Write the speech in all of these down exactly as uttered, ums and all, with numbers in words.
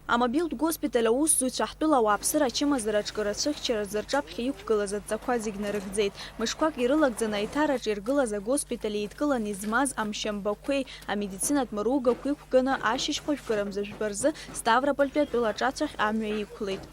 Амобилтә госпиталь аусзуҩцәа ҳтәыла ауааԥсыра ачымазара аҿкы рацәыхьчаразы рҿаԥхьа иқәгылаз адҵақәа зегь нарыгӡеит. Мышқәак ирылагӡаны аиҭараҿы иргылаз агоспиталь еидкыланы измаз амшьамбақәеи амедицинатә мыругақәеи ықәганы ашьыжь хәажәкырамза жәба рзы Ставропольтәи атәыла аҿацәахь амҩа иқәлеит.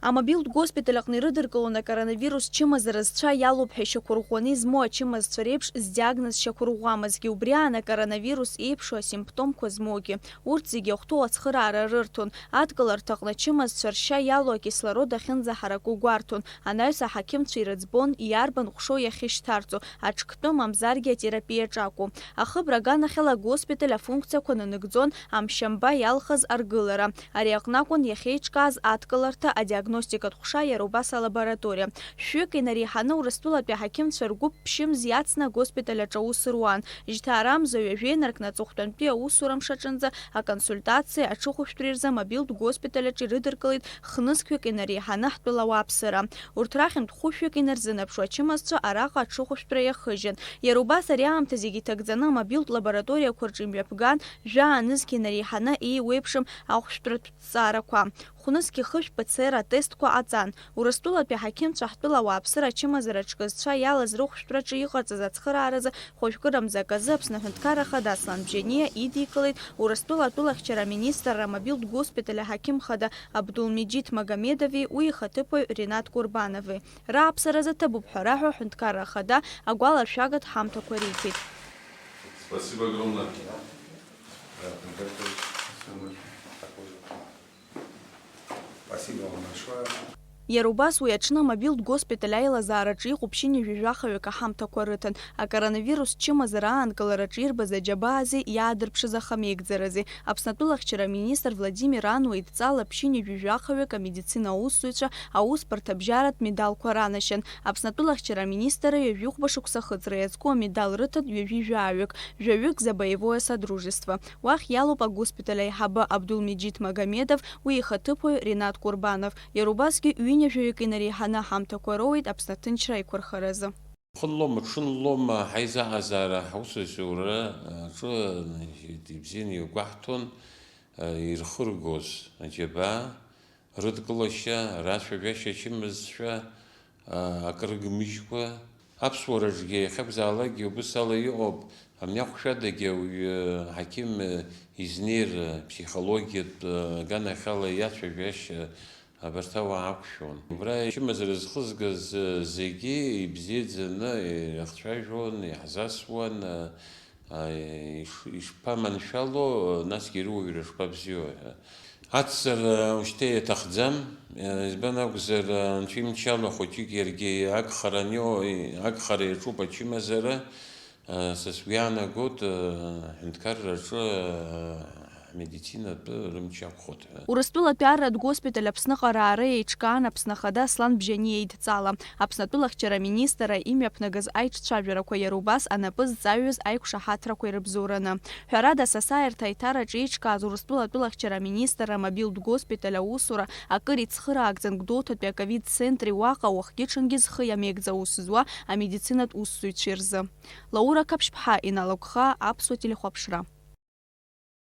Амобилтә госпиталь аҟны ирыдыркылон акоронавирус чымазара зцәа иалоуп ҳәа ишьақәырӷәӷәаны измоу ачымазцәа реиԥш здиагноз шьақәырӷәӷәамызгьы, убри аан акоронавирус еиԥшу асимптомқәа змоугьы. Урҭ зегьы ахәҭоу ацхыраара рырҭон. Адкыларҭаҟны ачымазцәа ршьа иалоу акислород ахьынӡаҳараку гәарҭон. Анаҩс аҳақьымцәа ирыӡбон, иарбан ҟәшоу иахьышьҭарҵо, аҽктәы мамзаргьы атерапиаҿ акәу. Ахыбра аганахьала агоспиталь афункциақәа нанагӡон амшьамба иалхыз аргылара. Ари аҟны акәын иахьеиҿкааз адкыларҭа, адиагностикатә ҟәша, иара убас алабораториа. Шәҩык инареиҳаны Урыстәылатәи аҳақьымцәа ргәыԥ ԥшьымз иацны агоспиталь аҿы аус руан. Жьҭаарамза ҩажәеинаркны аҵыхәтәантәи аусура мшаҿынӡа аконсультациеи аҽыхәышәтәреи рзы амобилтә госпиталь аҿы ирыдыркылеит хнызқьҩык инареиҳаны ҳтәыла ауааԥсыра. Урҭ рахьынтә хәышәҩык инарзынаԥшуа ачымазцәа араҟа аҽыхәышәтәра иахыжьын. Иара убас ари аамҭа зегьы иҭагӡаны амобилтә лабораториақәа рҿы имҩаԥган, жәаа нызқь инареиҳаны еиуеиԥшым ахәшәтәратә ҭҵаарақәа. Хәнызқь ихышә П Ц Р атестқәа ҟаҵан. Урыстәылатәи аҳақьымцәа ҳтәыла ауааԥсыра ачымазара аҿкы зцәа иалаз рыхәшәтәраҿы иҟарҵаз ацхырааразы хәажәкырамза аказы Аԥсны Аҳәынҭқарра Ахада Аслан Бжьаниа идикылеит Урыстәыла атәылахьчара аминистрра амобилтә госпиталь аҳақьым хада Абдулмеџьиҭ Магомедови уи ихаҭыԥуаҩ Ринат Курбанови. Рааԥсаразы ҭабуп ҳәа раҳәо аҳәынҭқарра ахада агәаларшәагатә ҳамҭақәа риҭеит. Спасибо огромное. Спасибо вам большое. Иара убас уи аҽны амобилтә госпиталь аилазаараҿы иҟоуп ԥшьынҩажәи жәахаҩык аҳамҭақәа рыҭан. Акоронавирус чымазара аанкылараҿы ирбаз аџьабаази иаадырԥшыз ахамеигӡарази Аԥсны атәылахьчара аминистр Владимир Ануа идҵала ԥшьынҩажәи жәахаҩык амедицина аусзуҩцәа аусбарҭабжьаратә медалқәа ранашьан. Аԥсны атәылахьчара аминистр ҩажәихәба шықәса ахыҵра иазку амедал рыҭан ҩажәи жәаҩык, жәаҩык за боевое содружество. Уахь иалоуп агоспиталь аиҳабы Абдулмеџьиҭ Магомедов, уи ихаҭыԥуаҩ Ринат Курбанов. Иара убасгьы ҩынҩажәаҩык инареиҳаны аҳамҭақәа роуеит Аԥсны аҭынчра аиқәырхаразы. Хынлома, ҽынлома ҳаизааӡара ҳусеицура аҿы ибзианы иагәаҳҭон ирхыргоз аџьабаа, рыдкылашьа, рацәажәашьа чымазшәа, акрыгмыжькәа, аԥсуараҿгьы иахьакәзаалакгьы убыс ала иҟоуп, амҩахәшәадагьы ауаҩы аҳақьым изнеир аԥсихологиатә аганахьала иацәажәашьа абарҭ ауаа ақәшәон. Убра ичымазара зхызгаз зегьы ибзиаӡаны иахцәажәон, иаҳзасуан, иш-, ишԥаманшәало, насгьы ируаҩра шԥабзиоу ҳәа. Ацҵара ушьҭа иаҭахӡам, избан акәзар, анцәа имчала хәыҷык иаргьы агхара анио-, агхара иаҿуп ачымазара, Са сгәы иаанагоит, аҳәынҭқарраҿы амедицинатә рымч ақәхоит ҳәа. Урыстәылатәи арратә госпиталь Аԥсныҟа араара еиҿкаан Аԥсны Ахада Аслан Бжьаниа идҵала. Аԥсны атәылахьчара аминистр имҩаԥнагаз аиҿцәажәарақәа иара убас анапы зҵаҩыз аиқәшаҳаҭрақәа ирыбзоураны. Ҳәарада, асасааирҭа аиҭараҿы еиҿкааз Урыстәыла атәылахьчара аминистрра амобилтә госпиталь аусура акыр ицхыраагӡан Гәдоуҭатәи аковид центри уаҟа уахгьы-ҽынгьы зхы иамеигӡа аус зуа амедицинатә усзуҩцәеи рзы. Лаура Қаԥшьԥҳа, Инал Агәхаа, Аԥсуа телехәаԥшра.